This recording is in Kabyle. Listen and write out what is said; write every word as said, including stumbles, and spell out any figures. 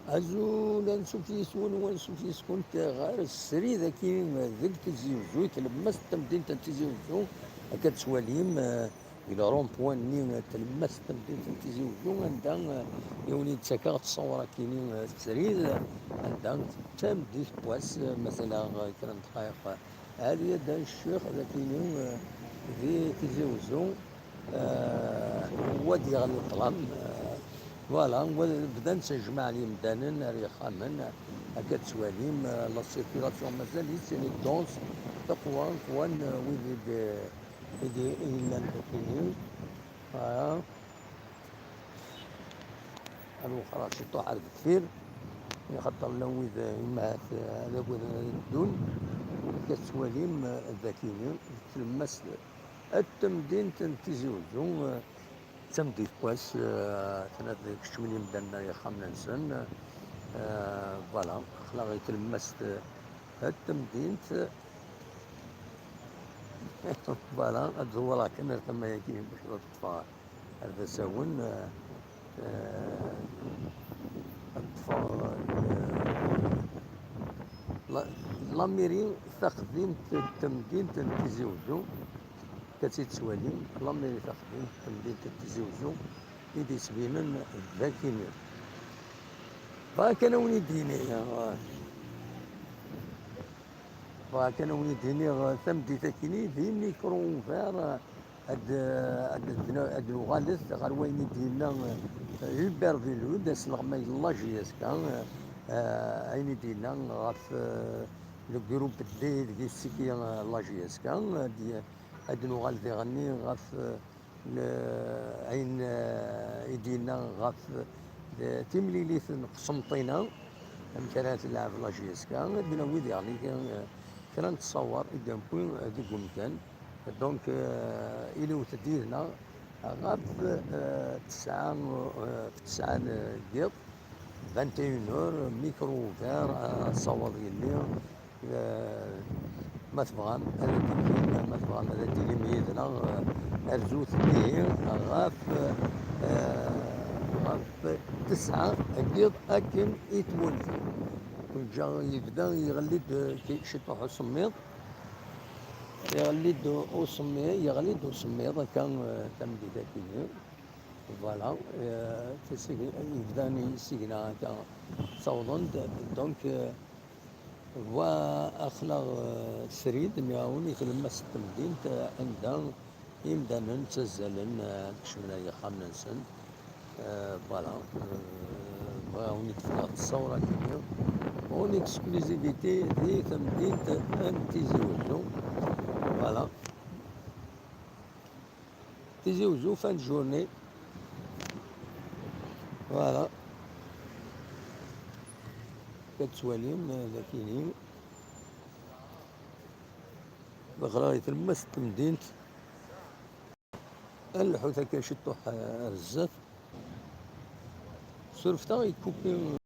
Azul, ansuf yes-wen, ansuf yes-kent ɣer srid akkin deg Tizi Uzzu, i tlemmast n temdint n Tizi Uzzu. Akka tettwalim, eh, di le rond-point-nni, eh, tlemmast n temdint n Tizi Uzzu, anda, eh, i wen-id-ttakeɣ ttṣawar akkin, eh, srid, anda d tameddit n wass, eh, mazal-aɣ, eh, kra n ddqayeq, eh, ad yaddan ccix d akkin, eh, di Tizi Uzzu. Eh, wa d-yeɣli ṭṭlam, eh, voilà, wa bdan ttejmaɛen yemdanen ar yexxamen, akka tettwalim, eh, la circulation mazal-itt une danse, taqwa, qwan, eh, wid i d-, i d-, i yellan dagi-nni. Voilà. Ad wexreɣ ciṭuḥ ar deffir, axaṭer llan wid, eh, imahat, eh, ad agaden ad ddun, akka tettwalim, eh, dagi-nni, tlemmast At temdint n Tizi Uzzu, eh, d tameddit n wass, eh, tnat keččmen imdanen ar yexxamen-nsen, eh, voilà, aql-aɣ i tlemmast, eh, at temdint, voilà, ad ẓewreɣ kan ar tama-agi bac ad ṭṭfeɣ ar d asawen, eh, eh, ad ṭṭfeɣ, eh, la, la mairie taqdimt n temdint n Tizi Uzzu. Akka tt-id-tettwalim, la mairie taqdimt n temdint n Tizi Uzzu i d-yettbinen dagi-nni. Bɣiɣ kan ad wen-id-iniɣ, bɣiɣ kan ad wen-id-iniɣ, tameddit-agi-nni d imikru ugar, ad, ad, ad nuɣalet ɣer wayen i d-yenna, eh, Hubert Velud, asleɣmay n la J S K, eh, ayen i d-yenna ɣef, eh, le groupe D deg i ttekki, eh, la J S K, eh, di-, ad nuɣal diɣenni ɣef, eh, le-, ayen, eh, i d-yenna ɣef, eh, timlilit n Qsenṭina, amek ara tleɛb la J S K, ad d-nawi diɣenni, eh, kra n ttṣawar i d-newwi, eh, deg umkan. Donc, eh, iliwet-d yid-neɣ ɣef, eh, tesɛa, eh, tesɛa n yiḍ, vingt et une heures, micro ouvert, eh, asawaḍ yelli, eh, ma tebɣam ad d-tilim, ma tebɣam ad d-tilim yid-neɣ, eh, rzut ihi ɣef, eh, ɣef tesɛa n yiḍ akken i twulfem. Kunǧa yebda yeɣli-d, eh, ki-, ciṭuḥ usemmiḍ. Yeɣli-d usemmiḍ, yeɣli-d usemmiḍ akka, eh, tameddit-agi. Voilà, eh, tisig-, yebdan isigna akka ttawḍen-d. Donc, eh, wa aql-aɣ, eh, srid, nniɣ-awen i tlemmast n temdint, eh, anda imdanen ttazzalen, eh, kecmen ar yexxamen-nsen. Eh, voilà, eh, bɣiɣ ad wen-d-fkeɣ ttṣawra-agi en exclusivité di temdint n Tizi Uzzu. Voilà. Tizi Uzzu, fin de journée. Voilà. Akka tettwalim, eh, dagi-nni. Ɣer tlemmast n temdint. Ad nleḥḥut akka ciṭuḥ, eh, ar zdat. Surfet-aɣ, ikupi.